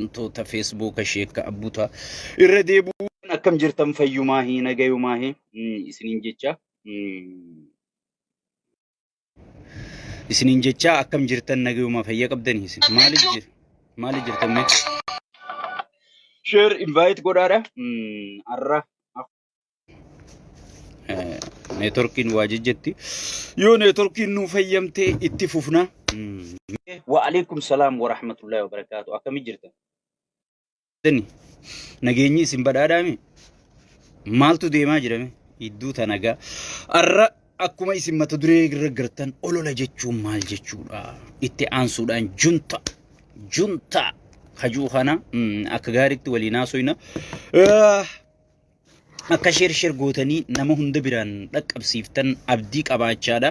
Wantoota Feesbuuka sheekka abbuta irra deebi'uun akkam jirtan fayyumaahi nagayumaahi isiniin jecha isiniin jecha akkam jirtan nagayuma fayya qabdanii isin maali jir maali jirtan mee share invite godhaadha arra Neetworkiin waa jejjetti. Yoo neetworkiin nuu fayyamte itti fufna. Wa alaikum salaam wa rahmatullahi wa barakaatu. Akkami jirtan? Nageenyi isin badhaadhaami? Maaltu deemaa jirame? Idduu tanagaa. Arra akkuma isin mata duree irra gartan olola jechuun maal jechuudha? Itti aansuudhaan junta junta hajuu kana akka gaariitti waliin haasoyna. Akka sheer sheer gootanii nama hunda biraan dhaqqabsiiftan abdii qabaachaadha.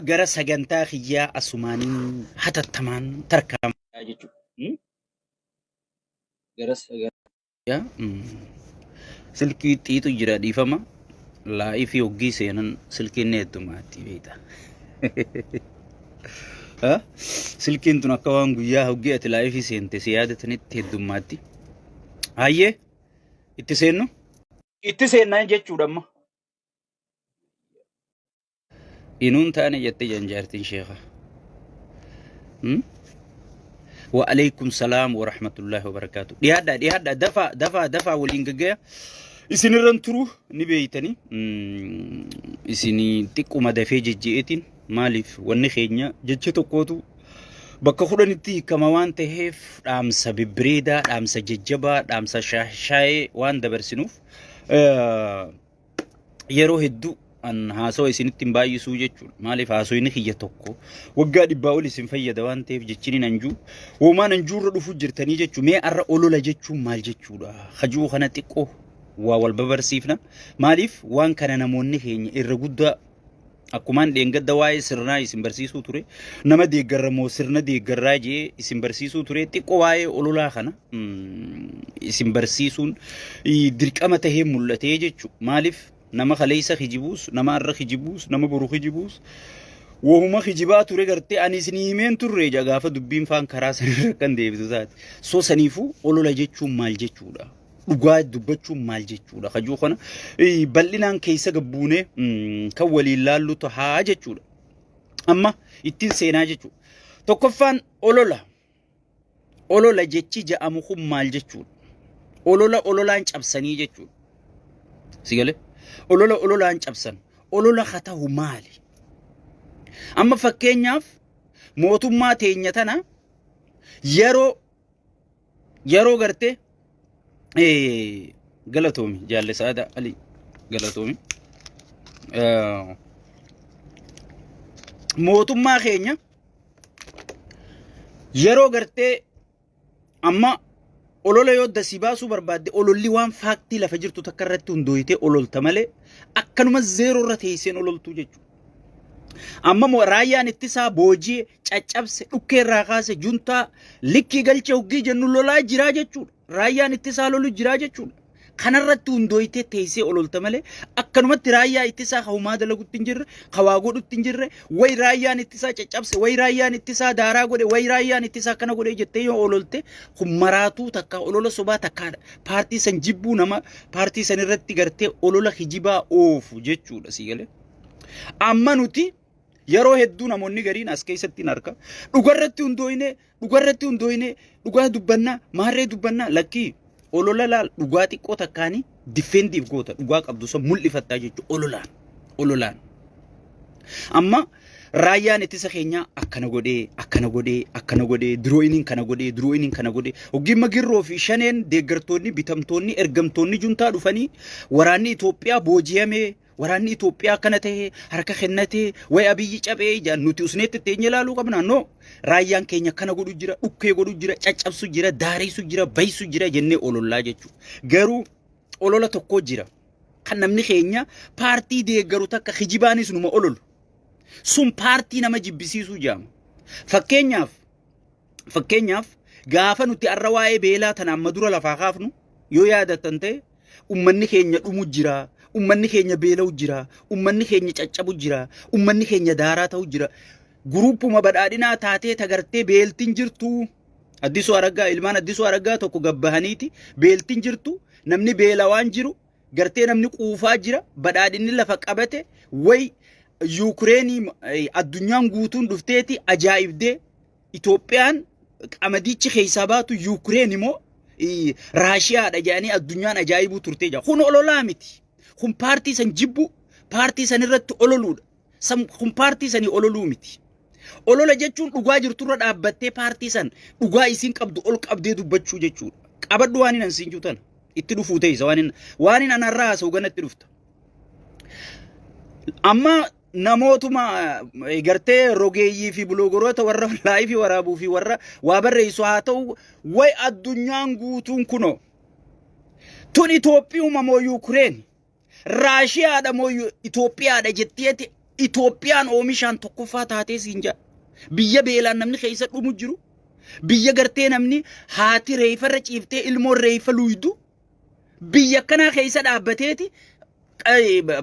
Gara sagantaa kiyyaa asumaaniin hatattamaan tarkaanfadhaa jechuudha. Gara sagantaa silkii xiixu jira dhiifama. Laayifii hoggii seenan silkiin ni heddumaatti beekta. Silkiin tun akka waan guyyaa hoggii ati laayifii seente si yaadatanitti heddummaatti. Hayyee. Itti seennu? Itti seennaa jechuudha amma. Inuun taane jette janjaartiin sheekha. Wa alaikum salaam wa rahmatullahi wa barakaatu. Dhiyaadhaa dhiyaadhaa dafaa dafaa dafaa waliin gaggaya. Isinirran turu ni beeytanii. Isinii xiqquma dafee jejje'eetiin maaliif wanni keenya jecha tokkootu Bakka kudhanitti hiikama waan ta'eef dhaamsa bibbireedaa, dhaamsa jajjabaa, dhaamsa shaayee waan dabarsinuuf yeroo hedduu an haasawa isinitti hin baay'isuu jechuudha. Maaliif haasawni kiyya tokko waggaa dhibbaa ol isin fayyada waan ta'eef jechini nan juu. Woomaa nan juurra dhufuu jirtanii jechuudha. Mee arra olola jechuun maal jechuudha? Hajuu kana xiqqoo waa wal babarsiifna. Maaliif waan kana namoonni keenya irra guddaa Akkumaan dheengadda waa'ee sirnaa isin barsiisuu ture, nama deeggarra moo sirna deeggarraa jee isin barsiisuu ture, xiqqoo waa'ee ololaa kana isin barsiisuun dirqama tahee mul'atee jechuudha. Maaliif nama kaleessa kijibuus, nama har'a kijibuus, nama boru kijibuus, wahuma kijibaa ture gartee ani isin himeen turre ja gaafa dubbiin faan karaa sanirra kan deebitu taate. So saniifuu olola jechuun maal jechuudha? Dhugaa dubbachuun maal jechuudha kajuu kana bal'inaan keessa gabbuunee kan waliin laallu tahaa jechuudha. Amma ittiin seenaa jechuudha. Tokkoffaan olola. Olola jechi ja'amu kun maal jechuudha? Olola ololaan cabsanii jechuudha. Si galee? Olola ololaan cabsan. Olola haa ta'u maali? Amma fakkeenyaaf mootummaa teenya tana yeroo yeroo gartee galatoomi jaalle Sa'aadaa Ali galatoomi. Mootummaa keenya yeroo gartee amma olola yoo dasii baasuu barbaadde ololli waan faaktii lafa jirtu takka irratti hundooyitee ololta malee akkanuma zeeroo irra teesseen ololtuu jechuudha. Amma moo raayyaan ittisaa booji'e, caccabse, dhukkee irraa kaase, juntaa likkii galche hoggii jennu lolaa jiraa jechuudha. Raayyaan ittisaa lolu jiraa jechuudha. Kanarratti hundooytee teessee ololta malee akkanumatti raayyaa ittisaa ka humaa dalagutti hin jirre, ka waa godhutti hin jirre, way raayyaan ittisaa caccabse, way raayyaan ittisaa daaraa godhe, way raayyaan ittisaa akkana godhe jettee yoo ololte kun maraatuu takka olola sobaa takkaadha. Paartii san jibbuu nama paartii san irratti gartee olola kijibaa oofu jechuudha sii galee. Amma nuti yeroo hedduu namoonni gariin as keessatti hin arka. Dhugarratti hundooyne, dhugarratti hundooyne, dhugaa dubbannaa, maarree dubbannaa lakkii olola laal dhugaa xiqqoo takkaanii difeendiif goota dhugaa qabdu san mul'ifattaa jechuudha ololaan ololaan. Amma raayyaan ittisa keenyaa akkana godhee akkana godhee akkana godhee dirooyiniin kana godhee dirooyiniin kana godhee hoggii magirroo fi shaneen deeggartoonni bitamtoonni ergamtoonni juntaa dhufanii waraanni Itoophiyaa booji'amee Waraanni Itoophiyaa akkana ta'e harka kennatee way Abiyyi caphee ijaan nuti usneetti teenye ilaaluu qabna. No raayyaan keenya akkana godhu jira, dhukkee godhu jira, caccabsu jira, daareessu jira, baysu jira jennee olollaa jechuudha. Garuu olola tokko jira. Kan namni keenya paartii deeggaru takka kijibaanis numa ololu. Sun paartii nama jibbisiisuu jaama. Fakkeenyaaf fakkeenyaaf gaafa nuti har'a waa'ee beelaa tana amma dura lafaa kaafnu yoo yaadattan ta'e Ummanni keenya dhumu jira. Ummanni keenya beela'u jira. Ummanni keenya caccabu jira. Ummanni keenya daaraa ta'u jira. Guruupuma badhaadhinaa taatee tagartee beeltiin jirtu. Addisuu Araggaa, ilmaan Addisuu Araggaa tokko gabbahaniiti beeltiin jirtu, namni beelawaan jiru, gartee namni quufaa jira, badhaadhinni lafa qabate way Yuukireenii addunyaan guutuun dhufteeti ajaa'ibdee Itoophiyaan qamadichi keessaa baatu Yuukireen immoo Raashiyaadha jedhanii addunyaan ajaa'ibuu turtee jira. Kun ololaa miti. Kun paartii san jibbu, paartii san irratti ololuudha. Kun paartii sanii ololuu miti. Olola jechuun dhugaa jirturra dhaabbattee paartii san dhugaa isiin qabdu ol qabdee dubbachuu jechuudha. Qabadhu waan hin ansiin tana. Itti dhufuu teessa waan hin anarraa haasa'u ganatti dhufta. Amma namootuma gartee rogeeyyii fi biloogoroota warra laayifii waraabuu fi warra waa barreessu haa ta'u, way addunyaan guutuun kunoo tun Itoophiyuma moo Yuukireen, Raashiyaadha moo Itoophiyaadha jetteeti Itoophiyaan oomishaan tokkoffaa taatee siin jedha. Biyya beelaan namni keessa dhumu jiru. Biyya gartee namni haati reeffarra ciiftee ilmoon reeffa luydu. Biyya akkanaa keessa dhaabbateeti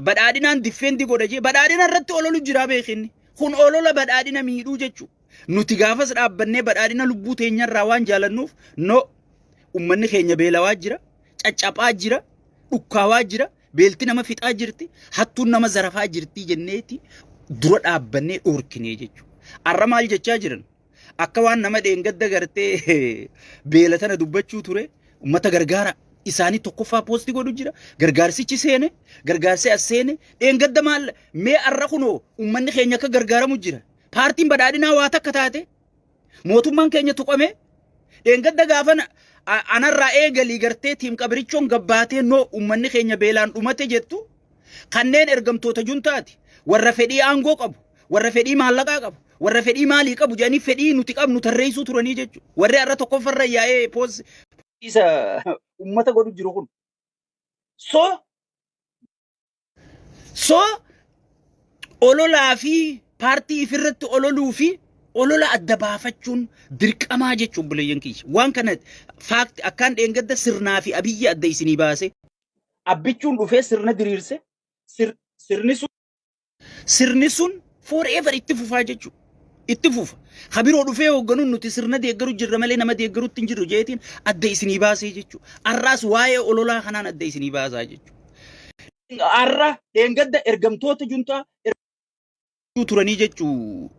badhaadhinaan defend godha jee badhaadhina irratti ololu jira beekinni. Kun olola badhaadhina miidhuu jechuudha. Nuti gaafas dhaabbannee badhaadhina lubbuu teenyarraa waan jaalannuuf, no, ummanni keenya beelawaa jira, caccaphaa jira, dhukkaawaa jira, beelti nama fixaa jirti, hattuun nama zarafaa jirti jenneeti dura dhaabbannee dhoorkinee jechuudha. Arra maal jechaa jiran? Akka waan nama dheengadda gartee beela tana dubbachuu ture ummata gargaara. Isaanii tokkoffaa post godhu jira. Gargaarsichi seene, gargaarsi as seene, dheengadda maal mee arra kunoo ummanni keenya akka gargaaramu jira. Paartiin badhaadhinaa waa takka taate, mootummaan keenya tuqame, dheengadda gaafa anarraa eegalii gartee tiim qabirichoon gabbaatee no ummanni keenya beelaan dhumate jettu, kanneen ergamtoota juntaati, warra fedhii aangoo qabu, warra fedhii maallaqaa qabu, warra fedhii maalii qabu jedhanii fedhii nuti qabnu tarreessuu turanii jechuudha. Warri har'a tokkoffarra yaa'ee post isa ummata godhu jiru kun. So ololaa fi paartii ifirratti ololuu fi olola adda baafachuun dirqamaa jechuun buleeyyan kiyya. Waan kana fact akkaan dheengadda sirnaa fi Abiyyi adda isinii baase. Abbichuun dhufee sirna diriirse, sirni sun forever itti fufaa jechuudha. Itti fufa. Kabiroo dhufee hoogganuun nuti sirna deeggaru jirra malee nama deeggarutti hin jirru jeetiin adda isinii baasee jechuudha. Arraas waa'ee ololaa kanaan adda isinii baasaa jechuudha. Arra dheengadda ergamtoota juntaa turanii jechuu.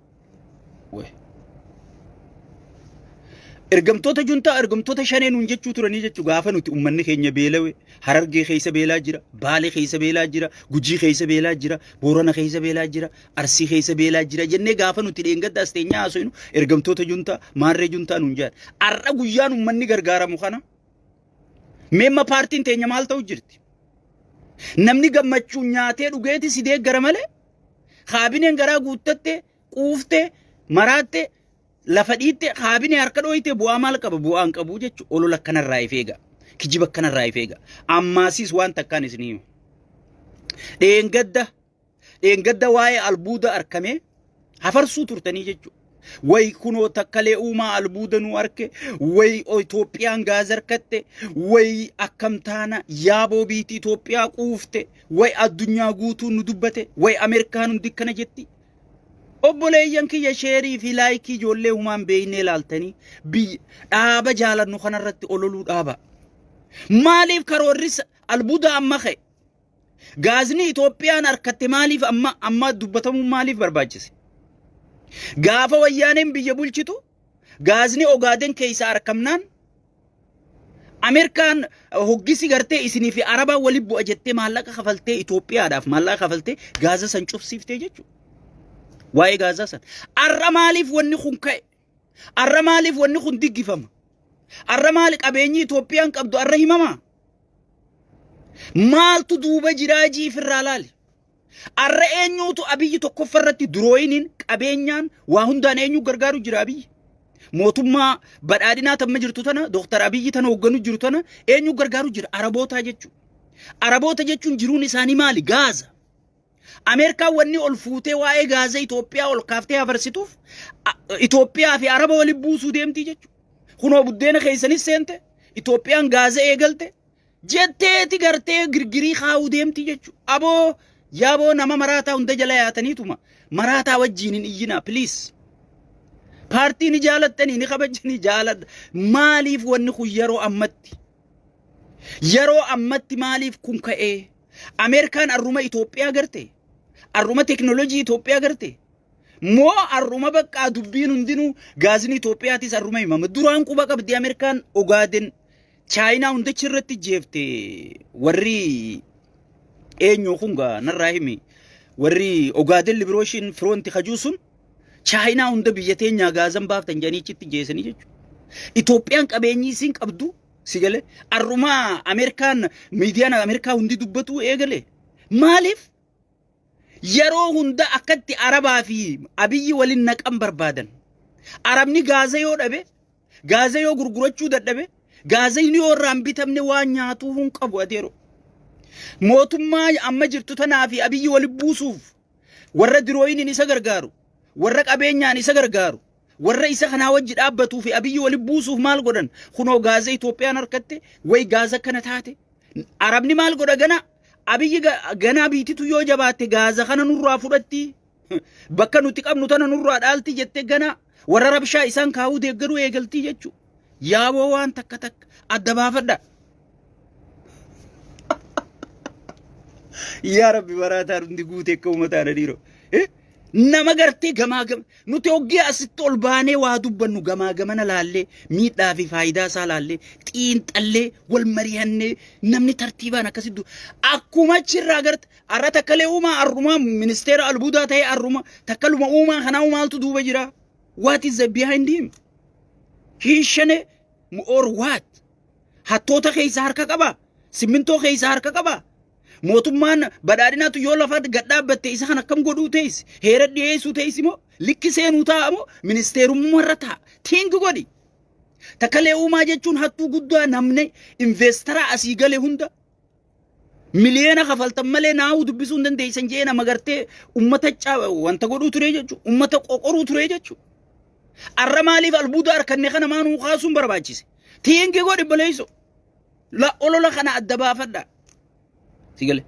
Ergamtoota juntaa, ergamtoota shanee nuun jechuu turanii jechuu gaafa nuti uummanni keenya beelawe, Harargee keessa beelaa jira, Baalee keessa beelaa jira, Gujii keessa beelaa jira, Boorana keessa beelaa jira, Arsii keessa beelaa jira jennee gaafa nuti dheengadda as teenyaa haasofnu ergamtoota juntaa, maarree juntaa nuun jedhan. Har'a guyyaan uummanni gargaaramu kana meemma paartiin teenya maal ta'u jirti? Namni gammachuun nyaatee dhugeeti si deeggara malee kaabineen garaa guuttatte, quufte, maraatte, lafa dhiitte, kaabinee harka dhooyte bu'aa maal qaba? Bu'aa hin qabu jechuudha. Olola akkanarraa if eega. Kijiba akkanarraa if eega. Ammaasiis waan takkaan isinii hima. Dheengadda waa'ee albuuda arkamee hafarsuu turtanii jechuudha. Way kunoo takkalee uumaa albuuda nu arke, way Itoophiyaan gaaza harkatte, way akkam taana, yaaboo biitii Itoophiyaa quufte, way addunyaa guutuu nu dubbate, way Ameerikaan hundi akkana jetti. Obboleeyyan kiyya, share fi like ijoollee humaan beeynee ilaaltanii biyya dhaaba jaalannu kanarratti ololuu dhaaba. Maaliif karoorri albuuda amma ka'e? Gaazni Itoophiyaan harkatte maaliif amma amma dubbatamuun maaliif barbaachise? Gaafa wayyaaneen biyya bulchitu gaazni Ogaaden keessaa argamnaan Ameerikaan hoggisi gartee isinii fi Arabaa waliin bu'a jettee maallaqa kafaltee, Itoophiyaadhaaf maallaqa kafaltee gaaza san cufsiiftee jechuudha. Waa'ee gaazaa san. Arra maaliif wanni kun ka'e? Arra maaliif wanni kun diggifama? Arra maali qabeenyi Itoophiyaan qabdu arra himamaa? Maaltu duuba jiraa jiifirraa laali? Arra eenyuutu Abiyyi tokkoffaa irratti durooyiniin, qabeenyaan, waa hundaan eenyu gargaaru jira Abiyyi? Mootummaa badhaadhinaa tamma jirtu tana, Dooktar Abiyyi tana hoogganu jiru tana eenyu gargaaru jira? Arabootaa jechuudha. Araboota jechuun jiruun isaanii maali? Gaaza. Ameerikaan wanni ol fuutee waa'ee gaaza Itoophiyaa ol kaaftee hafarsituuf Itoophiyaa fi Araba waliin buusuu deemtii jechuudha. Kunoo buddeena keessanis seente, Itoophiyaan gaaza eegalte jetteeti gartee girgirii kaa'uu deemti jechuudha. Aboo yaaboo nama maraataa hunda jala yaataniituma maraataa wajjiin hin iyyinaa, please. Paartii ni jaalattanii ni kabajanii jaaladha. Maaliif wanni kun yeroo ammatti? Yeroo ammatti maaliif kun ka'ee? Ameerikaan arruma Itoophiyaa garte? Arruma teknoolojii Itoophiyaa garte? Moo arruma baqqaa dubbiin hundinuu gaazni Itoophiyaatis arruma himama. Duraan quba qabdi Ameerikaan Ogaaden Chaayinaa hundachi irratti jeefte warri eenyu kun gaa narraa himi warri Ogaaden Liberation Front kajuu sun Chaayinaa hunda biyya teenyaa gaazan baaftan jedhanii achitti jeesanii jechuudha. Itoophiyaan qabeenyi isiin qabdu si galee arrumaa Ameerikaan miidiyaan Ameerikaa hundi dubbatu eegale. Maaliif? Yeroo hunda akkatti Arabaa fi Abiyyi waliin naqan barbaadan. Arabni gaaza yoo dhabe, gaaza yoo gurgurachuu dadhabe, gaazayni yoo irraa hin bitamne waan nyaatuu hin qabu adeero. Mootummaa amma jirtu tanaa fi Abiyyi waliin buusuuf warra dirooyiniin isa gargaaru, warra qabeenyaan isa gargaaru, warra isa kanaa wajji dhaabbatuu fi Abiyyi waliin buusuuf maal godhan? Kunoo gaaza Itoophiyaan harkatte, way gaaza kana taate. Arabni maal godha gana? Abiyyi ganaa biititu yoo jabaatte gaaza kana nurraa fudhatti. Bakka nuti qabnu tana nurraa dhaalti jettee gana warra rabshaa isaan kaa'uu deeggaruu eegaltii jechuudha. Yaaboo waan takka takka adda baafadha. Yaa Rabbi baraataan hundi guutee akka uummataan dhiiroo. Nama gartee gamaa gama nuti hoggii asitti ol baanee waa dubbannu gamaa gamana laallee miidhaa fi faayidaa isaa laallee xiinxallee wal mari'annee namni tartiibaan akkasitti akkuma achirraa garte arra takkalee uumaa arrumaa ministeera albuudaa ta'ee arruma takkaluma uumaa kanaa maaltu duuba jira? What is the behind him? He shane or what? Hattoota keessa harka qaba? Simmintoo keessa harka qaba? Mootummaan badhaadhinaatu yoo lafa gad dhaabbatte isa kan akkam godhuu teessi? Heera dhiyeessuu teessi moo? Likki seenuu taa'a moo? Ministeerummaa irra taa'a. Think godhi. Takkalee uumaa jechuun hattuu guddaa namni investara asii gale hunda miliyoona kafaltan malee naa'uu dubbisuu hin dandeessan jee nama gartee ummata wanta godhuu ture jechuudha. Ummata qoqoruu ture jechuudha. Arra maaliif albuuda harkanne kana maanuu kaasuun barbaachise? Think godhi baleessu. La olola kana adda baafadha. Si gale.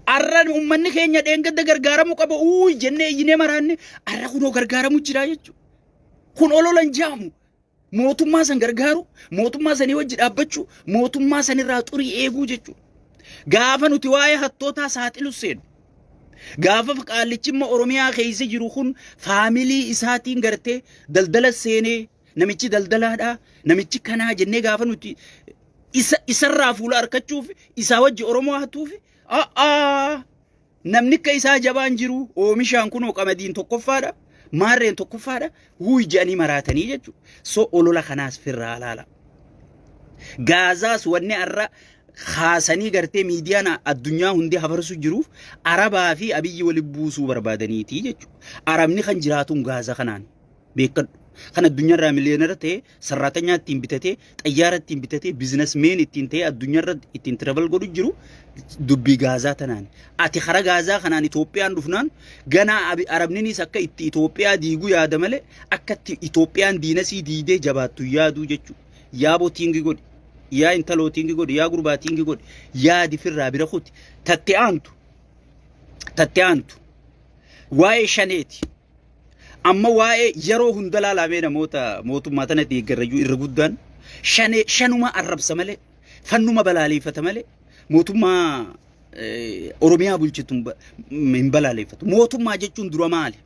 Arra uummanni keenya dheengadda gargaaramuu qaba uuyi jennee iyyinee maraanne arra kunoo gargaaramuu jira jechuudha. Kun olola hin jaamu. Mootummaa san gargaaru, mootummaa sanii wajji dhaabbachuu, mootummaa sanirraa xurii eeguu jechuudha. Gaafa nuti waa'ee hattootaa saaxilu seenu. Gaafa qaallichi immoo Oromiyaa keessa jiru kun faamilii isaatiin gartee daldala seenee namichi daldalaadha, namichi kanaa jennee gaafa nuti isa isarraa fuula harkachuuf isaa wajji Oromoo hatuuf a'aa namni akka isaa jabaan jiru oomishaan kunoo qamadiin tokkoffaadha maarreen tokkoffaadha huuy jedhanii maraatanii jechuudha. So olola kanaas firraa laala. Gaazaas wanni har'a kaasanii gartee miidiyaan addunyaa hundi hafarsu jiruuf Arabaa fi Abiyyi wali buusuu barbaadaniiti jechuudha. Arabni kan jiraatuun Gaaza kanaan beekadhu. Kan addunyaarraa miliyoonara ta'e sarraatanyaa ittiin bitatee xayyaara ittiin bitatee businessman ittiin ta'e addunyaarra ittiin travel godhu jiru dubbii Gaazaa tanaan. Ati kara Gaazaa kanaan Itoophiyaan dhufnaan ganaa Arabninis akka itti Itoophiyaa diiguu yaada malee akka itti Itoophiyaan diinasii diidee jabaattu yaaduu jechuudha. Yaaboo think godhi. Yaa intaloo think godhi. Yaa gurbaa think godhi. Yaadi firraa bira kuti. Tatte aantu. Tatte aantu. Waa'ee shaneeti. Amma waa'ee yeroo hunda laalamee namoota mootummaa tana deeggarrayyuu irra guddaan shanee shanuma arrabsa malee fannuma balaaleeffata malee mootummaa Oromiyaa bulchitu hin balaaleeffatu. Mootummaa jechuun dura maali?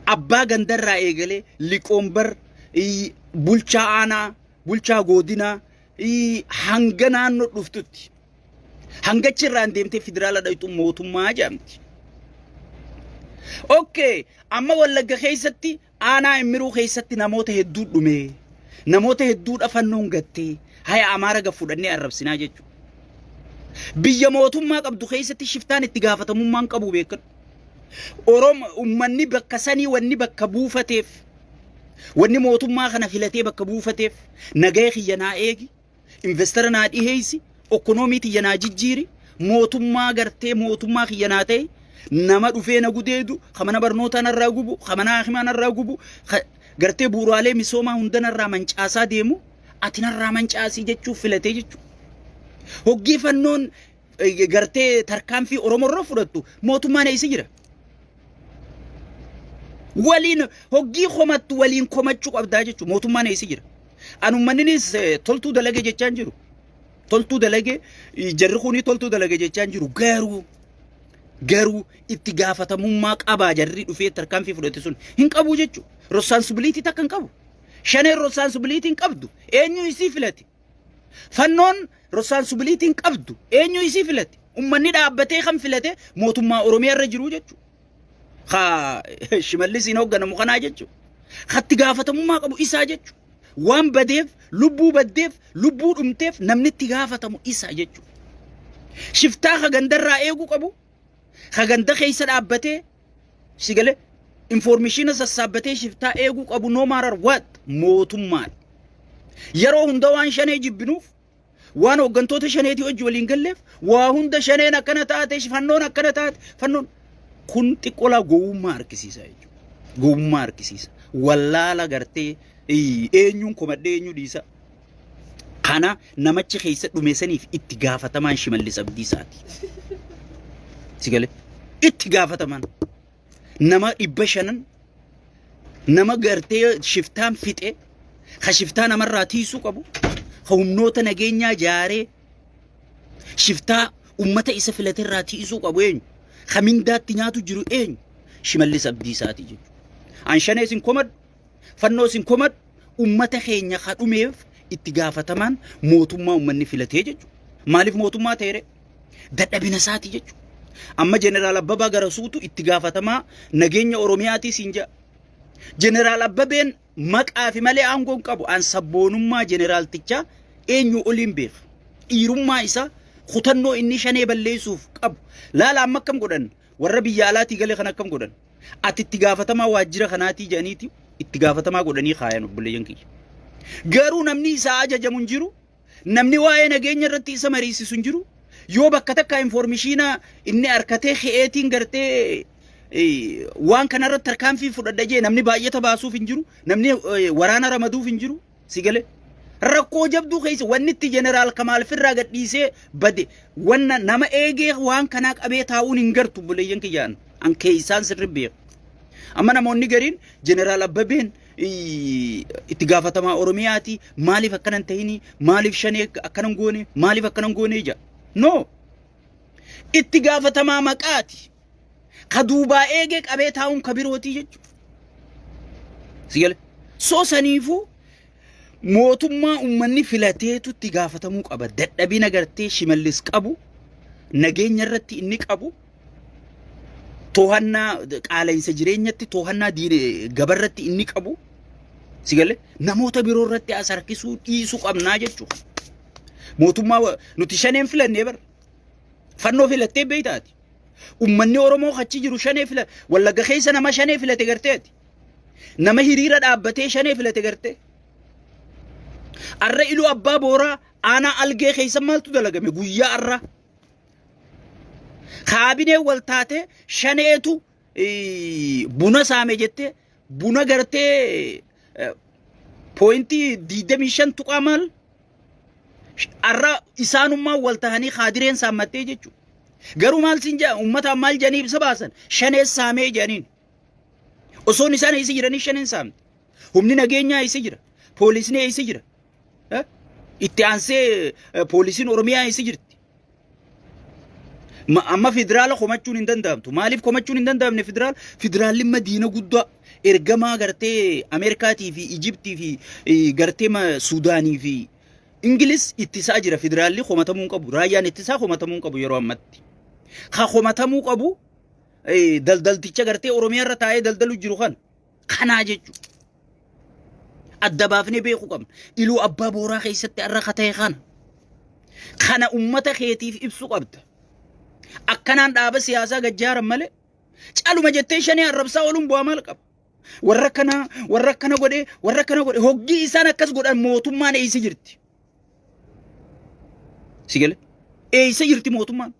Abbaa gandarraa eegalee liqoombar bulchaa aanaa bulchaa godinaa hanga naannoo dhuftutti hanga achirraan deemtee federaala dhayxu mootummaa jedhamti. Okay, amma Wallagga keessatti aanaa Immiruu keessatti namoota hedduu dhume. Namoota hedduudha fannoon gattee haya Amaara gad fudhannee arrabsinaa jechuudha. Biyya mootummaa qabdu keessatti shiftaan itti gaafatamummaan qabu beekadhu. Oromo ummanni bakka sanii wanni bakka buufateef wanni mootummaa kana filatee bakka buufateef nagaya kiyya naa eegi investara naa dhiheessi economy tiyya naa jijjiiri mootummaa gartee mootummaa kiyya naa ta'e nama dhufee na gudeedu ka mana barnootaa narraa gubu ka mana hakimaa narraa gubu gartee bu'uuraalee misoomaa hunda narraa mancaasaa deemu ati narraa mancaasii jechuuf filatee jechuudha. Hoggii fannoon gartee tarkaanfii Oromoo irra fudhattu mootummaan eessa jira? Waliin hoggii komattu waliin komachuu qabdaa jechuudha. Mootummaan eessa jira? An uummanninis toltuu dalage jechaan jiru. Toltuu dalage jarri kuni toltuu dalage jechaan jiru. Garuu itti gaafatamummaa qabaa jarri dhufee tarkaanfii fudhate sun hin qabu jechuudha. Responsibility takka hin qabu. Shaneen responsibility hin qabdu. Eenyu isii filate? Fannoon responsibility hin qabdu. Eenyu isii filate? Uummanni dhaabbatee kan filate mootummaa Oromiyaa irra jiru jechuudha. Ka Shimallisiin hoogganamu kanaa jechuudha. Katti gaafatamummaa qabu isaa jechuudha. Waan badeef, lubbuu baddeef, lubbuu dhumteef namni itti gaafatamu isa jechuudha. Shiftaa ka gandarraa eeguu qabu, ka ganda keessa dhaabbatee si galee information sassaabbatee shiftaa eeguu qabu no matter what mootummaadha. Yeroo hunda waan shanee jibbinuuf, waan hooggantoota shaneetii hojii waliin galleef, waa hunda shaneen akkana taate, fannoon akkana taate, fannoon kun xiqqolaa gowwummaa harkisiisa jechuudha. Gowwummaa harkisiisa. Wallaala gartee eenyuun komadhee eenyu dhiisa. Kana namachi keessa dhume saniif itti gaafatamaan Shimallis Abdiisaati. Si galee itti gaafatamaan nama 500 nama gartee shiftaan fixe, ka shiftaa namarraa tiisuu qabu, ka humnoota nageenyaa jaaree shiftaa ummata isa filaterraa tiisuu qabu eenyu? Ka mindaatti nyaatu jiru eenyu? Shimallis Abdiisaati jechuudha. An shanee isin komadhu, fannoo isin komadhu, ummata keenya ka dhumeef itti gaafatamaan mootummaa ummanni filatee jechuudha. Maaliif mootummaa ta'eere? Dadhabina isaati jechuudha. Amma Jeneraal Abbabaa Garasuutu itti gaafatamaa nageenya Oromiyaatii siin jedha. Jeneraal Abbabeen maqaa fi malee aangoo hin qabu. An sabboonummaa jeneraaltichaa eenyu oliin beeka. Dhiirummaa isaa, kutannoo inni shanee balleessuuf qabu. Laala, amma akkam godhan? Warra biyya alaatii galee kan akkam godhan? Ati itti gaafatamaa waajjira kanaatii jedhaniiti itti gaafatamaa godhanii kaayan, obboleeyyan kiyya. Garuu namni isaa ajajamu hin jiru. Namni waa'ee nageenya irratti isa mariisisu hin jiru. Yoo bakka takka information inni harkatee ke'eetiin gartee waan kanarratti tarkaanfii fudhadha jee namni baay'ata baasuuf hin jiru. Namni waraana ramaduuf hin jiru. Si galee? Rakkoo jabduu keessa wanni itti Jeneraal Kamaal firraa gadhiisee bade wanna nama eegee waan kanaa qabee taa'uun hin gartu, obboleeyyan kiyyaan. An keessaan sirri beeku. Amma namoonni gariin Jeneraal Abbabeen itti gaafatamaa Oromiyaati, maaliif akkana hin tahini, maaliif shanee akkana hin goone, maaliif akkana hin goone ija. No. Itti gaafatamaa maqaati. Ka duubaa eegee qabee taa'uun ka birootii jechuudha. Si gale? So saniifuu mootummaa uummanni filateetu itti gaafatamuu qaba. Dadhabina gartee Shimallis qabu, nageenya irratti inni qabu, to'annaa qaala'insa jireenyatti, to'annaa gabarratti inni qabu, si gale, namoota biroo irratti as harkisuu dhiisuu qabnaa jechuudha. Mootummaa nuti shaneen filannee bara. Fannoo filattee beektaati. Uummanni Oromoo achi jiru shanee fila, Wallagga keessa nama shanee filate garteeti. Nama hiriira dhaabbatee shanee filate gartee. Arra Iluu Abbaa Booraa aanaa Algee keessa maaltu dalagame guyyaa arraa? Kaabinee wal taatee shaneetu buna saame jettee buna gartee point 25 tuqaa maal arra isaanummaa wal tahanii kaadireen saammattee jechuudha. Garuu maal siin jedha, uummataan maal jedhanii ibsa baasan? Shanee saamee jedhaniin. Osoon isaan eessa jiranii shaneen saamte? Humni nageenyaa eessa jira? Poolisni eessa jira? Itti aansee poolisiin Oromiyaa eessa jirti? Amma federaala komachuun hin danda'amtu. Maaliif komachuun hin danda'amne federaala? Federaalli madiina guddaa ergamaa gartee Ameerikaatii fi Ijiptii fi gartee Suudaanii fi Ingilis ittisaa jira. Federaalli komatamuu hin qabu. Raayyaan ittisaa komatamuu hin qabu yeroo ammatti. Ka komatamuu qabu daldalticha gartee Oromiyaa irra taa'ee daldalu jiru kana. Kanaa jechuudha. Adda baafnee beekuu qabna. Iluu Abbaa Booraa keessatti har'a ka ta'e kana. Kana ummata keetiif ibsuu qabda. Akkanaan dhaaba siyaasaa gajjaaran malee caluma jettee shanee arrabsaa ooluun bu'aa maal qaba? Warra akkana, warra akkana godhee, warra akkana godhe, hoggii isaan akkas godhan mootummaan eessa jirti? Si gale? Eessa jirti mootummaan?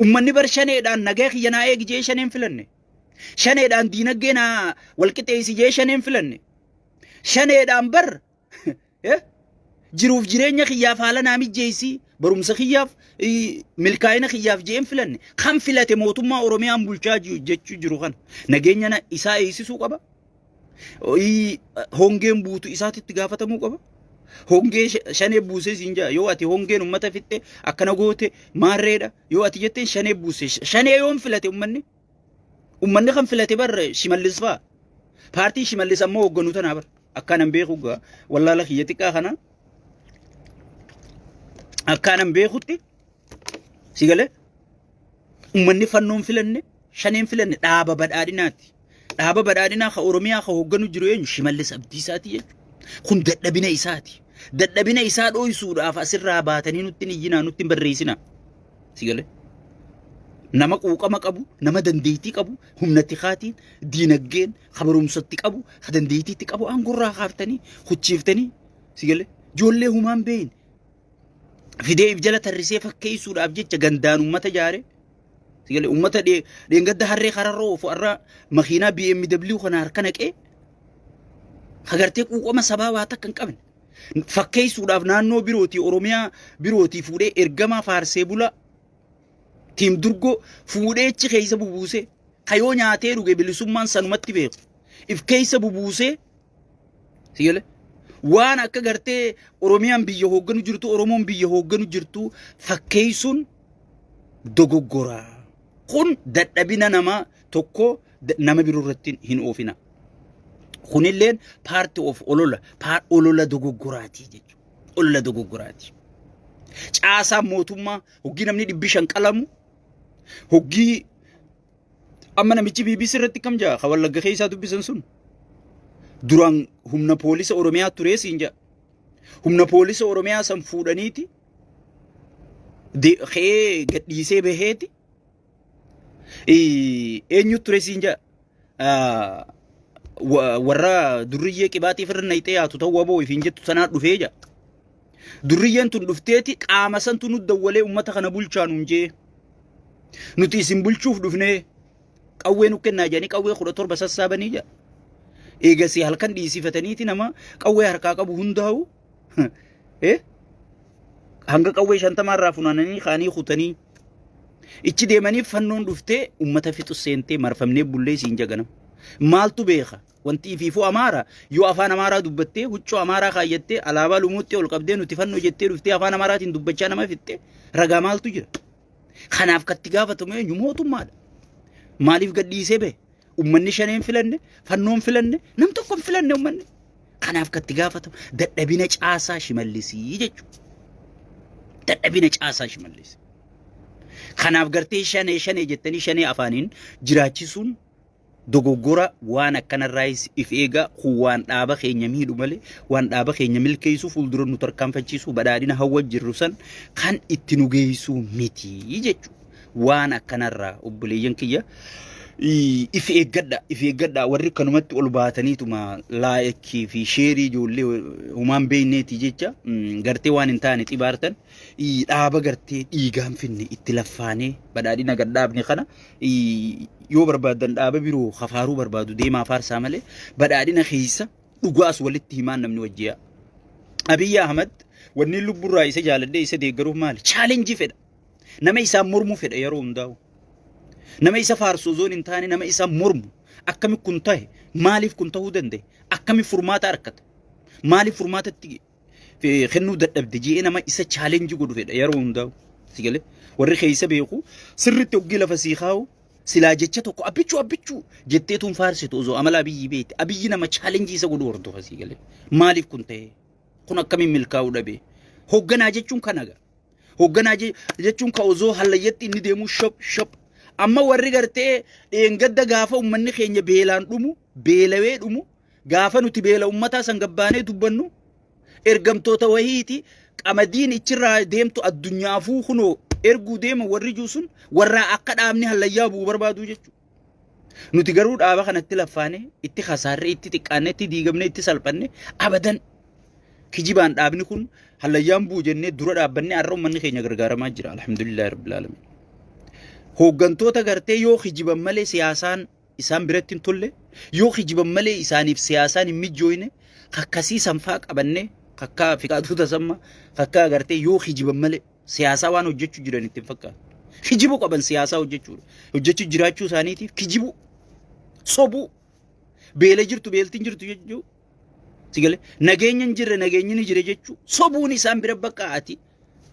Ummanni bar shaneedhaan nagaa kiyya naa eegi jee shaneen filanne. Shaneedhaan diinagdee naa walqixeessi jee shaneen filanne. Shaneedhaan bar Jiruuf jireenya kiyyaaf haala naa mijjeessi, barumsa kiyyaaf, milkaa'ina kiyyaaf je'een filanne. Kan filate mootummaa Oromiyaan bulchaa jechuu jiru kana. Nageenya isaa eegsisuu qaba. Hongeen buutu isaatitti gaafatamuu qaba. Hongee shanee buusee siin jaa yoo ati hongeen ummata fixxe akkana goote maarreedha yoo ati jetteen shanee buuse shanee yoom filate ummanni? Ummanni kan filate bar Shimallis fa'a. Paartii Shimallis ammoo hoogganu tanaa bar. Akkaanan beeku gaa wallaala kiyya xiqqaa kana akkaanan beekutti si galee ummanni fannoon filanne shaneen filanne dhaaba badhaadhinaati. Dhaaba badhaadhinaa ka Oromiyaa ka hoogganu jiru eenyu Shimallis Abdiisaati jechuudha. Kun dadhabina isaati. Dadhabina isaa dhooysuudhaaf asirraa baatanii nutti hin iyyinaa nutti hin barreessinaa. Si galee? Nama quuqama qabu, nama dandeettii qabu, humna tikaatiin, diinagdeen, ka barumsatti qabu, ka dandeettiitti qabu aangorraa kaaftanii, huchiiftanii, si galee? Ijoollee humaan beeyne fidee if jala tarrisee fakkeessuudhaaf jecha gandaan ummata jaare. Si galee? Ummata dheengadda harree kararra oofu har'a makiinaa BMW kana harka naqee hagartee quuqama sabaa waa takka hin qabne. Fakkeessuudhaaf naannoo birootii Oromiyaa birootii fuudhee ergamaa faarsee bulaa tiim durgoo fuudhee achi keessa bubuusee kayoo nyaatee dhuge bilisummaan sanumatti beeku if keessa bubuusee si galee waan akka gartee Oromiyaan biyya hoogganu jirtu Oromoon biyya hoogganu jirtu fakkeessuun dogoggora. Kun dadhabina nama tokko nama biroo irratti hin oofina. Kunilleen part of olola, olola dogoggoraati jechuudha. Olola dogoggoraati. Caasaan mootummaa hoggii namni 500 qalamu hoggii amma namichi BBC irratti kam jaa ka Wallagga keessaa dubbisan sun duraan humna poolisa Oromiyaa turee siin jaa. Humna poolisa Oromiyaa san fuudhaniiti ka'ee gadhiisee baheeti eenyu ture siin jaa warra durriyyee qibaatii firra nayxee yaatu ta'uu waboo ifiin jettu sanaa dhufee jaa. Durriyyeen tun dhufteeti qaama santu nu dawwalee uummata kana bulchaa nuun jee. Nuti isin bulchuuf dhufnee qawwee nu kennaa jedhanii qawwee 17 sassaabanii jaa. Eegasii halkan dhiisifataniiti nama qawwee harkaa qabu hundaa'u hanga qawwee 50 irraa funaananii kaanii kutanii ichi deemanii fannoon dhuftee ummata fixu seentee marfamnee bullee siin jaganam. Maaltu beeka? Wanti ifiifuu Amaara yoo afaan Amaaraa dubbattee huccuu Amaaraa kaayyattee alaabaa lumuutti ol qabdee nuti fannoo jettee dhuftee afaan Amaaraatiin dubbachaa nama fixxe ragaa maaltu jira? Kanaaf katti gaafatamu eenyu mootummaadha. Maaliif gadhiisee bahe? Ummanni shaneen filanne, fannoon filanne, nam tokko hin filanne ummanni. Kanaaf katti gaafatamu dadhabina caasaa Shimallisii jechuudha. Dadhabina caasaa Shimallisii. Kanaaf gartee shanee shanee jettanii shanee afaaniin jiraachisuun dogoggora waan akkanarraayis if eegaa kun waan dhaaba keenya miidhu malee waan dhaaba keenya milkeessu fuuldura nu tarkaanfachiisu badhaadhina hawwa jirru san kan itti nu geessu miti jechuudha. Waan akkanarraa obboleeyyan kiyya if eeggadha if eeggadha warri kanumatti ol baataniituma laayikii fi sheerii ijoollee humaan beekneeti jecha gartee waan hin taane xibaartan dhaaba gartee dhiigaan finne itti laffaanee badhaadhina gadhaabne kana yoo barbaadan dhaaba biroo hafaaruu barbaadu deemaa faarsaa malee badhaadhina keessa dhugaas walitti himaan namni wajjiyaa. Abiyyi Ahmad wanni lubburraa isa jaaladhee isa deeggaruuf maali? Chaalenjii fedha. Nama isaan mormuu fedha yeroo hundaa'u. Nama isa faarsu osoo hin taane nama isa mormu. Akkami kun tahe? Maaliif kun tahuu danda'e? Akkami furmaata argata? Maaliif furmaata itti kennuu dadhabde je'ee nama isa chaalenjii godhu fedha yeroo hundaa'u. Si galee? Warri keessa beeku sirriitti hoggii lafa sii kaa'u silaa jecha tokko abbichuu abbichuu jetteetuun faarsitu osoo amala Abiyyi beekte. Abiyyi nama chaalenjii isa godhu hordofa si galee. Maaliif kun ta'e? Kun akkamiin milkaa'uu dhabe? Hoogganaa jechuun kana gaa. Hoogganaa jechuun ka osoo hallayyatti inni deemuu shop shop. Amma warri gartee dheengadda gaafa uummanni keenya beelaan dhumu, beelawee dhumu, gaafa nuti beela uummataa san gabbaanee dubbannu ergamtoota wahiiti qamadiin ichirraa deemtu addunyaafuu kunoo erguu deema warri jiru sun warraa akka dhaabni hallayyaa bu'u barbaadu jechuudha. Nuti garuu dhaaba kanatti laffaane, itti kasaarree, itti xiqqaanne, itti diigamne, itti salphanne abadan kijibaan dhaabni kun hallayyaan bu'u jennee dura dhaabbannee har'a uummanni keenya gargaaramaa jira. Alhamdulillahi rabbil alamin. Hooggantoota gartee yoo kijiban malee siyaasaan isaan biratti hin tolle, yoo kijiban malee isaaniif siyaasaan hin mijjooyne, kakkasii sanfaa qabannee Kakkaa Fiqaaduu Tasammaa, kakkaa agartee yoo kijiban malee siyaasaa waan hojjechuu jiran itti hin fakkaatu. Kijibuu qaban siyaasaa hojjechuudha. Hojjechuu jiraachuu isaaniitiif kijibuu, sobuu, beela jirtu beeltiin jirtu jechuu, si galee nageenya hin jirre nageenyi ni jira jechuu, sobuun isaan bira bakka ati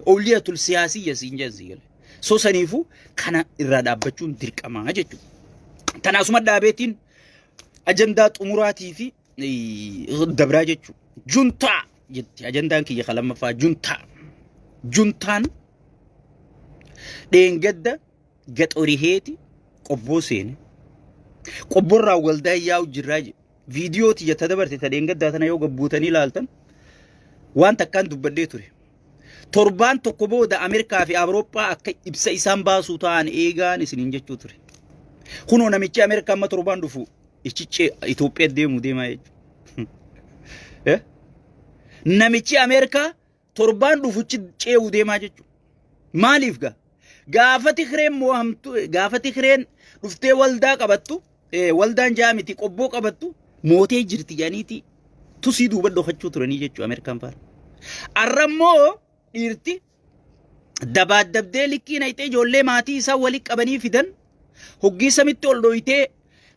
ooliyatul siyaasiyya siin jedhan si galee. So saniifuu kana irraa dhaabbachuun dirqamaa jechuudha. Tanaasuma dhaabeetiin ajandaa xumuraatii fi dabraa jechuudha. Juntaa jetti ajandaan kiyya kan lammaffaa juntaa. Juntaan dheengadda gaxoriheeti qobboo seene. Qobborraa waldaa yaa'u jirraa jedhe. Viidiyoo tiyya ta dabarte ta dheengaddaa tana yoo gabbuutanii ilaaltan waan takkaan dubbadhee ture. Torbaan tokko booda Ameerikaa fi Awurooppaa akka ibsa isaan baasuu ta'an eegaan isiniin jechuu ture. Kunoo namichi Ameerikaa amma torbaan dhufu ichichee Itoophiyaa deemuu deemaa jechuudha. Namichi Ameerikaa torbaan dhufuchi ce'uu deemaa jechuudha. Maaliif gaa? Gaafa Tigreen moo'amtu, gaafa Tigreen dhuftee waldaa qabattu, waldaan ja'a miti qobboo qabattu mootee jirti jedhaniiti tusii duuba dhokachuu turanii jechuudha Ameerikaan faana. Arra immoo dhiirti dabaaddabdee likkii naqxee ijoollee maatii isaa walitti qabanii fidan hoggii samitti ol dhoytee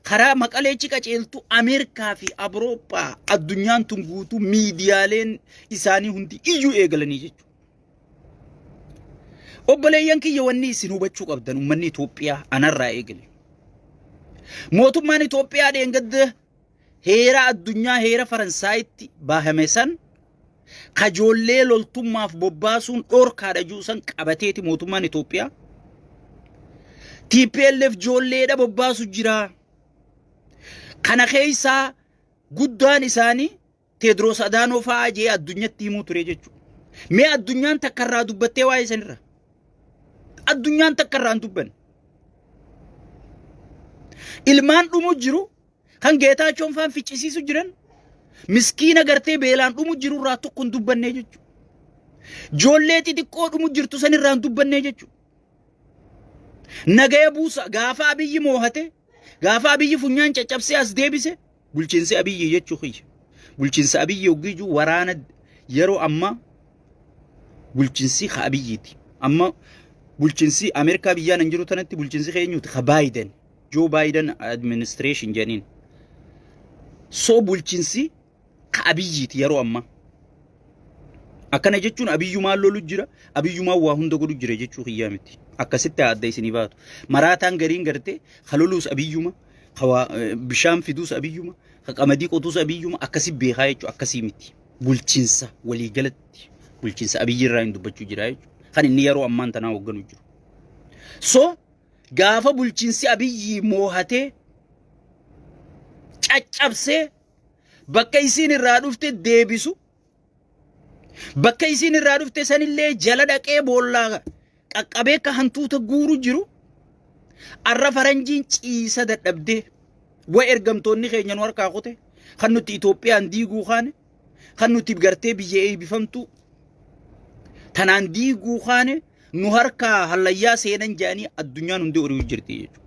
karaa maqaleechi qaceeltu Ameerikaa fi Awurooppaa addunyaan tun guutuu miidiyaaleen isaanii hundi iyyuu eegalanii jechuudha. Obboleeyyan kiyya wanni isin hubachuu qabdan uummanni Itoophiyaa anarraa eegale. Mootummaan Itoophiyaa dheengadda heera addunyaa heera Faransaayitti baahame san kajoollee loltummaaf bobbaasuun dhorkaadha jiru san qabateeti mootummaan Itoophiyaa. TPLF joolleedha bobbaasu jira. Kana keessaa guddaan isaanii Teedroos Adaanoo fa'aa jee addunyatti himuu ture jechuudha. Mee addunyaan takka irraa dubbattee waa'ee sanirra? Addunyaan takka irraa hin dubbanne. Ilmaan dhumu jiru kan Geetaachoon faan ficcisiisu jiran miskiina gartee beelaan dhumu jiru irraa tokko hin dubbannee jechuudha. Ijoollee xixiqqoo dhumu jirtu san irraa hin dubbannee jechuudha. Nagaya buusa gaafa Abiyyi moohate gaafa Abiyyi funyaan caccabsee as deebise bulchiinsi Abiyyi jechuu kiyya. Bulchiinsa Abiyyi hoggijuu waraana yeroo ammaa bulchiinsi ka Abiyyiiti. Amma bulchiinsi Ameerikaa biyyaan hin jiru tanatti bulchiinsi keenyuuti ka Baayiden. Joe Biden administration jedhaniin. So bulchiinsi ka Abiyyiiti yeroo ammaa. Akkana jechuun Abiyyumaan lolu jira, Abiyyumaan waa hunda godhu jira jechuu kiyyaa miti. Akkasitti adda isinii baatu. Maraataan gariin gartee ka loluus Abiyyuma, ka bishaan fiduus Abiyyuma, ka qamadii qotuus Abiyyuma akkasi beekaa jechuu akkasii miti. Bulchiinsa waliigalatti bulchiinsa Abiyyi irraa hin dubbachuu jira jechuudha. Kan inni yeroo ammaan tanaa hoogganu jiru. So gaafa bulchiinsi Abiyyi moohatee caccabsee bakka isiin irraa dhufte deebisu bakka isiin irraa dhufte sanillee jala dhaqee boollaa qaqqabee akka hantuuta guuru jiru arra faranjiin ciisa dadhabdee wa ergamtoonni keenya nu harkaa kute kan nuti Itoophiyaan diiguu kaane kan nuti gartee biyya eebbifamtu tanaan diiguu kaane nu harkaa hallayyaa seenan jedhanii addunyaan hundi ori'u jirti jechuudha.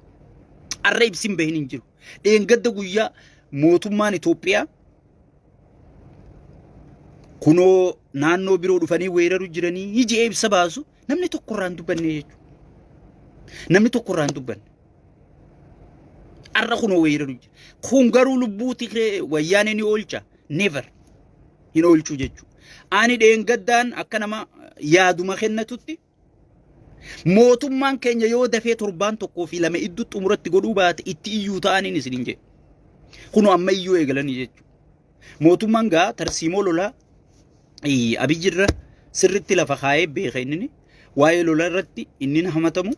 Arra ibsin bahin hin jiru. Dheengadda guyyaa mootummaan Itoophiyaa kunoo naannoo biroo dhufanii weeraru jiranii ji'ee ibsa baasu namni tokko irraa hin dubbanne jechuudha. Namni tokko irraa hin dubbanne. Arra kunoo weeraru jira. Kun garuu lubbuu Tigree wayyaanee ni oolcha. Never. Hin oolchuu jechuudha. Ani dheengaddaan akka nama yaaduma kennatutti mootummaan keenya yoo dafee torbaan tokkoo fi lama iddoo xumuratti godhuu baate itti iyyuu ta'aniin isiniin jedhe. Kunoo amma iyyuu eegalanii jechuudha. Mootummaan gaa tarsiimoo lolaa Abiyyirra sirritti lafa kaayee beeka inni waa'ee lolaa irratti inni hamatamu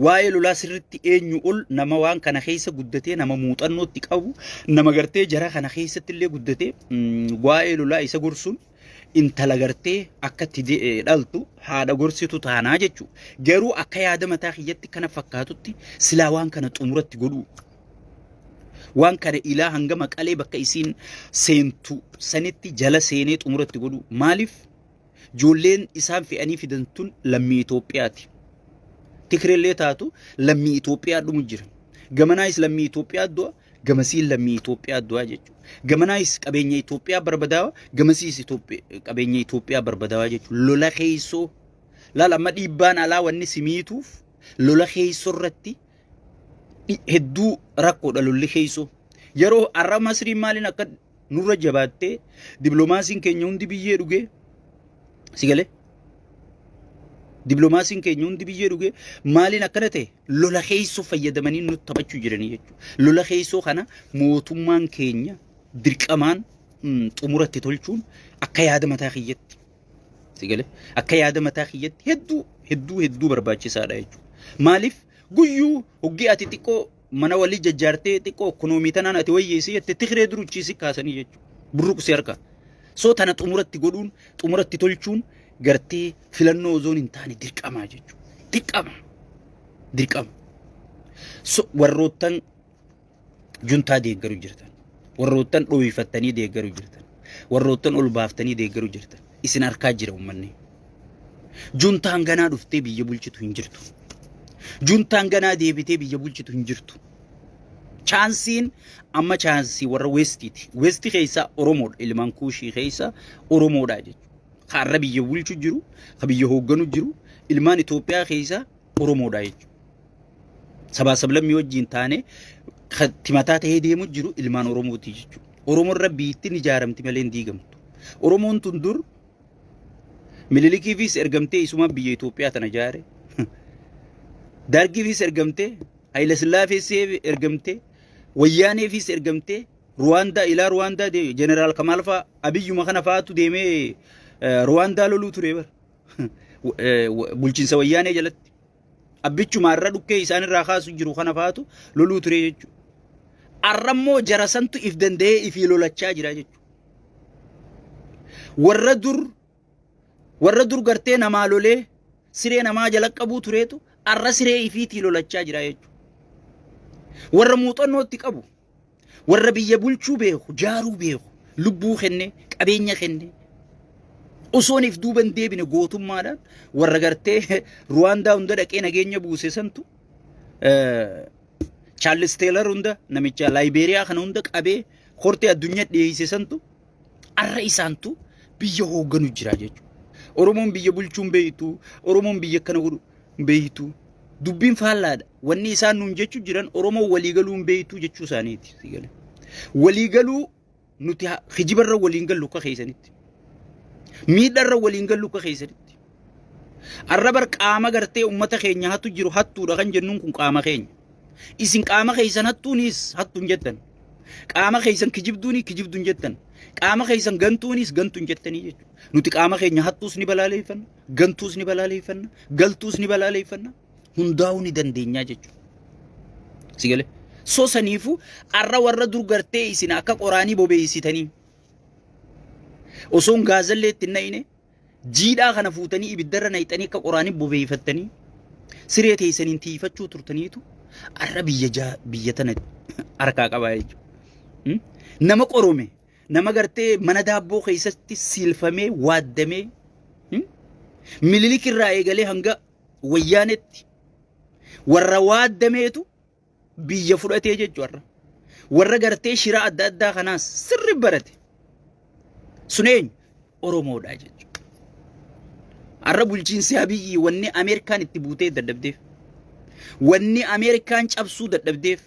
waa'ee lolaa sirritti eenyu ol nama waan kana keessa guddatee nama muuxannootti qabu nama gartee jara kana keessatti illee guddatee waa'ee lolaa isa gorsuun intala gartee akka itti dhaltu haadha gorsitu taanaa jechuudha. Garuu akka yaada mataa kiyyatti kana fakkaatutti silaa waan kana xumuratti godhuu. Waan kana ilaa hanga maqalee bakka isiin seentu sanitti jala seenee xumuratti godhuu. Maaliif? Ijoolleen isaan fe'anii fidan tun lammii Itoophiyaati. Tikireellee taatu lammii Itoophiyaa dhumu jira. Gamanaayis lammii Itoophiyaa du'a. Gamasiin lammii Itoophiyaa du'aa jechuudha. Gamanaayis qabeenya Itoophiyaa barbadaawa, gamasiis qabeenya Itoophiyaa barbadaawaa jechuudha. Lola keessoo laal amma dhiibbaan alaa wanni si miituuf lola keessoo irratti hedduu rakkoodha lolli keessoo. Yeroo har'a Masriin maaliin akka nurra jabaattee dippiloomaasiin keenya hundi biyyee dhugee si galee dippiloomaasiin keenya hundi biyyee dhugee maaliin akkana ta'e lola keessoo fayyadamanii nutti taphachuu jiranii jechuudha. Lola keessoo kana mootummaan keenya dirqamaan xumuratti tolchuun akka yaada mataa kiyyatti si galee akka yaada mataa kiyyatti hedduu hedduu hedduu barbaachisaadha jechuudha. Maaliif guyyuu hoggii ati xiqqoo mana walii jajjaartee xiqqoo ekonoomii tanaan ati wayyeessi jette tikiree duruchiisi kaasanii jechuudha. Burruqsi harka. Soo tana xumuratti godhuun xumuratti tolchuun gartee filannoo osoon hin taane dirqamaa jechuudha. Dirqama. Dirqama. So warroottan juntaa deeggaru jirtan. Warroottan dhooyfattanii deeggaru jirtan. Warroottan ol baaftanii deeggaru jirtan. Isin harkaa jira uummanni. Juntaan ganaa dhuftee biyya bulchitu hin jirtu. Juntaan ganaa deebitee biyya bulchitu hin jirtu. Chaansiin amma chaansii warra Westiiti. Westi keessaa Oromoodha. Ilmaan Kuushii keessaa Oromoodha jechuudha. Ka har'a biyya bulchu jiru, ka biyya hoogganu jiru, ilmaan Itoophiyaa keessaa Oromoodha jechuudha. Sabaa sablammii wajjin taane kan timataa ta'ee deemu jiru ilmaan Oromooti jechuudha. Oromoo irra biyyittiin ijaaramti malee hin diigamtu. Oromoon tun dur Minilikiifis ergamtee isuma biyya Itoophiyaa tana ijaare. Dargiifis ergamtee, Hayila Sillaafees ergamtee, Wayyaaneefis ergamtee, Ruwaandaa ilaa Ruwaandaa Jeneraal Kamaal fa'aa Abiyyuma kana fa'aatu deemee Ruwaandaa loluu ture bara. Bulchiinsa Wayyaanee jalatti. Abbichuma irra dhukkee isaan irraa kaasu jiru kana fa'aatu loluu ture jechuudha. Arrammoo jara santu if danda'ee ifii lolachaa jira jechuudha. Warra dur warra dur gartee namaa lolee siree namaa jala qabuu tureetu arra siree ifiitii lolachaa jira jechuudha. Warra muuxannootti qabu, warra biyya bulchuu beeku, jaaruu beeku, lubbuu kennee, qabeenya kennee, osoon if duuba hin deebine gootummaadhaan warra gartee Ruwaandaa hunda dhaqee nageenya buuse santu Chaarlis Teelar hunda namicha Laayibeeriyaa kana hunda qabee kortee addunyaa dhiyeesse santu arra isaantu biyya hoogganu jira jechuudha. Oromoon biyya bulchuun beektu, Oromoon biyya akkana godhu beektu. Dubbiin faallaadha. Wanni isaan nuun jechuu jiran Oromoon waliigaluu hin beektu jechuu isaaniiti. Si galee. Waliigaluu nuti kijibarra waliin gallu akka keessanitti. Miidharra waliin gallu akka keessanitti. Arra bar qaama gartee uummata keenya hattu jiru hattuudha kan jennuun kun qaama keenya. Isin qaama keessan hattuunis hattuun jettan. Qaama keessan kijibduuni kijibduun jettan. Qaama keessan gantuunis gantuun jettanii jechuudha. Nuti qaama keenya hattuus ni balaaleeffanna, gantuus ni balaaleeffanna, galtuus ni balaaleeffanna, hundaa'uu ni dandeenyaa jechuudha. Si galee? So saniifuu arra warra dur gartee isin akka qoraanii bobeessitanii osoon gaazallee itti hin naqine jiidhaa kana fuutanii ibiddarra naqxanii akka qoraanii bobeeffattanii siree teessaniin tiifachuu turtaniitu arra biyya jaa biyya tana harkaa qabaa jechuudha. Nama qorome nama gartee mana daabboo keessatti siilfamee waaddamee Mililik irraa eegalee hanga wayyaanetti warra waaddameetu biyya fudhatee jechuudha. Warra gartee shira adda addaa kanaas sirri barate. Sun eenyu? Oromoodha jechuudha. Har'a bulchiinsi Abiyyi wanni Ameerikaan itti buutee dadhabdeef. Wanni Ameerikaan cabsuu dadhabdeef.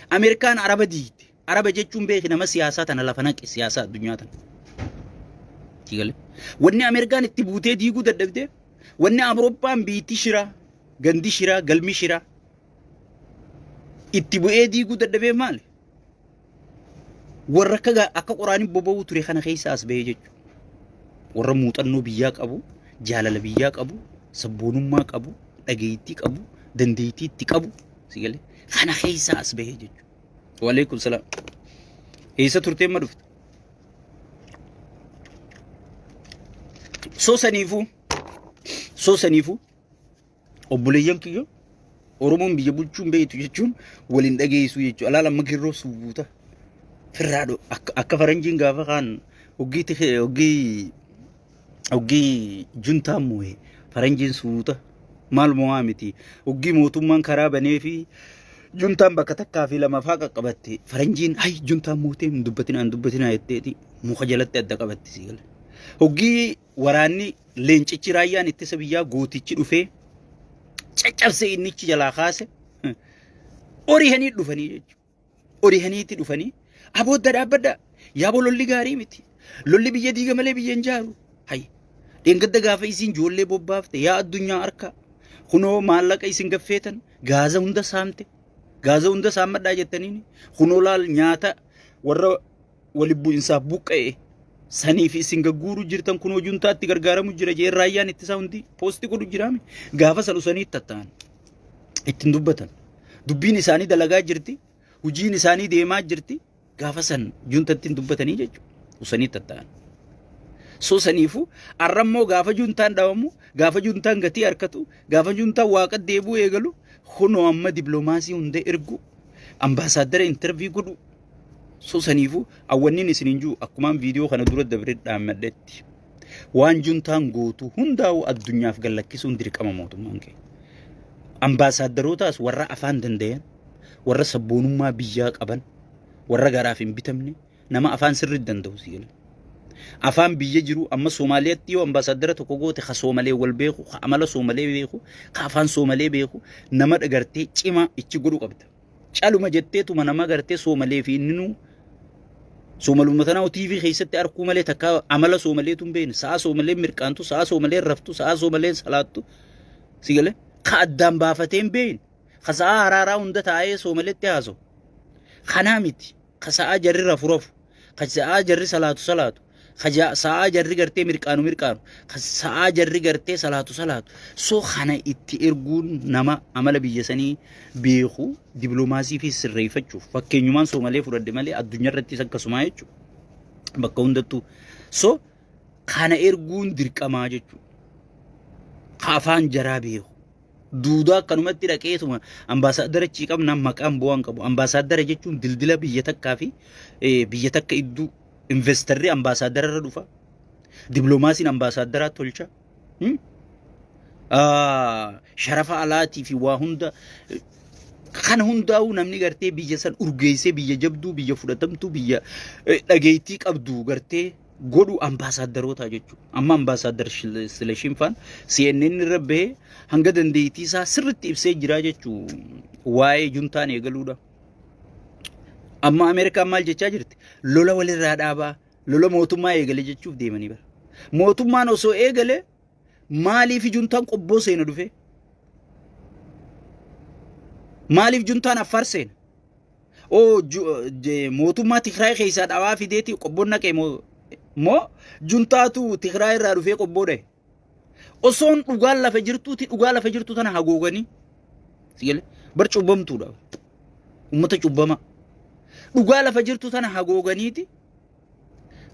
Ameerikaan Araba diigde. Araba jechuun beeki nama siyaasaa tana lafa naqe siyaasaa addunyaa tana. Sigale. Wanni Ameerikaan itti buutee diiguu dadhabdeef. Wanni Awurooppaan biitti shiraa, gandi shiraa, galmi shiraa itti bu'ee diiguu dadhabeef maali? Warra akka akka qoraanii boba'uu ture kana keessa as bahee jechuudha. Warra muuxannoo biyyaa qabu, jaalala biyyaa qabu, sabboonummaa qabu, dhageettii qabu, dandeettii itti qabu, si galee kana keessa as bahee jechuudha. Waalaikum salaam. Eessa turtee amma dhufte? Soo saniifuu soo saniifuu obboleeyyan kiyya Oromoon biyya bulchuun beektu jechuun waliin dhageessuu jechuudha. Alaala amma girroo suuta firraa akka faranjiin gaafa kaan hoggii hoggii hoggii juntaan moo'e faranjiin suuta maal mo'aa miti hoggii mootummaan karaa banee fi Juntaan bakka takkaa fi lama faa qaqqabatte faranjiin hay juntaan mootee hin dubbatinaa hin dubbatinaa jetteeti muka jalatti adda qabatti si gala. Hoggii waraanni leencichi raayyaan ittisa biyyaa gootichi dhufee caccabsee innichi jalaa kaase orihanii dhufanii jechuudha. Orihaniitti dhufanii aboodda dhaabbadhaa yaaboo lolli gaarii miti lolli biyya diiga malee biyya hin jaaru hay dheengadda gaafa isiin ijoollee bobbaafte yaa addunyaa harka kunoo maallaqa isin gaffeetan gaaza hunda saamte gaaza hunda saammadhaa jettaniin kunoo laal nyaata warra wali bu'insaaf buqqa'e saniif isin gagguuru jirtan kunoo juntaatti gargaaramu jira jee raayyaan ittisaa hundi poosti godhu jiraame gaafa san usanii tatta'an ittiin dubbatan dubbiin isaanii dalagaa jirti hojiin isaanii deemaa jirti gaafa san juntatti hin dubbatanii jechuudha usanii tatta'an. So saniifu arrammoo gaafa juntaan dhawamu gaafa juntaan gatii harkatu gaafa juntaan waaqa deebuu eegalu kunoo amma dippiloomaasii hunda ergu ambaasaaddara intarvii godhu. So saniifu awwanniin isin hin jiru akkumaan viidiyoo kana dura dabre dhaammadhetti waan juntaan gootu hundaa'u addunyaaf gallakkisuun dirqama mootummaan keenya. Ambaasaaddarootaas warra afaan dandayan warra sabboonummaa biyyaa qaban warra garaaf hin bitamne nama afaan sirriitti danda'u si gala. Afaan biyya jiru amma Somaaliyaatti yoo ambaasaaddara tokko goote ka Soomalee wal beeku ka amala Soomalee beeku ka afaan Soomalee beeku nama dhagartee cimaa ichi godhu qabda. Caluma jetteetuma nama gartee Soomalee fi inninuu Soomaluma tanaa TV keessatti arkuu malee takka amala Soomaleetu hin beekne. Sa'a Soomaleen mirqaantu, sa'a Soomaleen raftu, sa'a Soomaleen salaattu. Si galee ka addaan baafatee hin beekne. Ka sa'a haraaraa hunda taa'ee Soomaleetti haasa'u. Kanaa miti. Ka sa'aa jarri rafu rafu. Ka sa'aa jarri salaatu salaatu. Ka sa'aa jarri gartee mirqaanu mirqaanu. Ka sa'aa jarri gartee salaatu salaatu. So kana itti erguun nama amala biyya sanii beeku dippiloomaasii fi sirreeffachuuf fakkeenyumaan Soomalee fudhadhe malee addunyaa irrattis akkasumaa jechuudha. Bakka hundattuu. So kana erguun dirqamaa jechuudha. Ka afaan jaraa beeku. Duudaa akkanumatti dhaqeetuma ambaasaaddara achii qabna maqaan bu'aan qabu. Ambaasaaddara jechuun dildila biyya takkaa fi biyya takka idduu investarri ambaasaaddara irra dhufa. Dippiloomaasiin ambaasaaddaraa tolcha. Sharafa alaatii fi waa hunda kana hundaa'uu namni gartee biyya san urgeessee biyya jabduu biyya fudhatamtuu biyya dhageettii qabdu gartee godhu ambaasaaddaroota jechuudha. Amma ambaasaaddar Silashiin faan CNN irra bahee hanga dandeettii isaa sirriitti ibsee jira jechuudha. Waa'ee juntaan eegaluudha. Amma Ameerikaan maal jechaa jirti? Lola walirraa dhaabaa, lola mootummaa eegale jechuuf deemanii bara. Mootummaan osoo eegale maaliif juntaan qobboo seena dhufe? Maaliif juntaan Affaar seena? Oo mootummaa Tigraay keessaa dhawaa fideeti qobboon naqe moo juntaatu Tigraay irraa dhufee qobboo dhahe? Osoon dhugaan lafa jirtuuti dhugaa lafa jirtu tana hagooganii si galee bar cubbamtuudha. Uummata cubbama. Dhugaa lafa jirtu tana hagooganiiti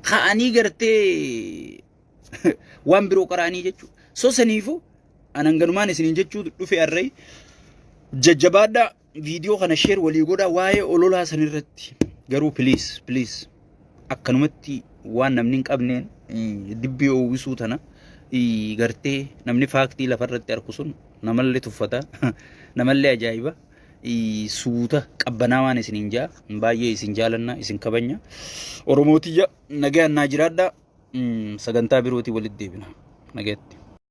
ka'anii gartee waan biroo qara'anii jechuudha. So saniifuu anan ganumaan isiniin jechuu dhufe arrayi jajjabaadhaa viidiyoo kana sheer walii godhaa waa'ee ololaa san irratti garuu please please akkanumatti waan namni hin qabneen dibbii oowwisuu tana gartee namni faaktii lafarratti arku sun namallee tuffata namallee ajaa'iba suuta qabbanaa waan isiniin jaa baay'ee isin jaalanna isin kabanya Oromootiyya nagaan naa jiraadhaa sagantaa birootii walitti deebina nagaatti.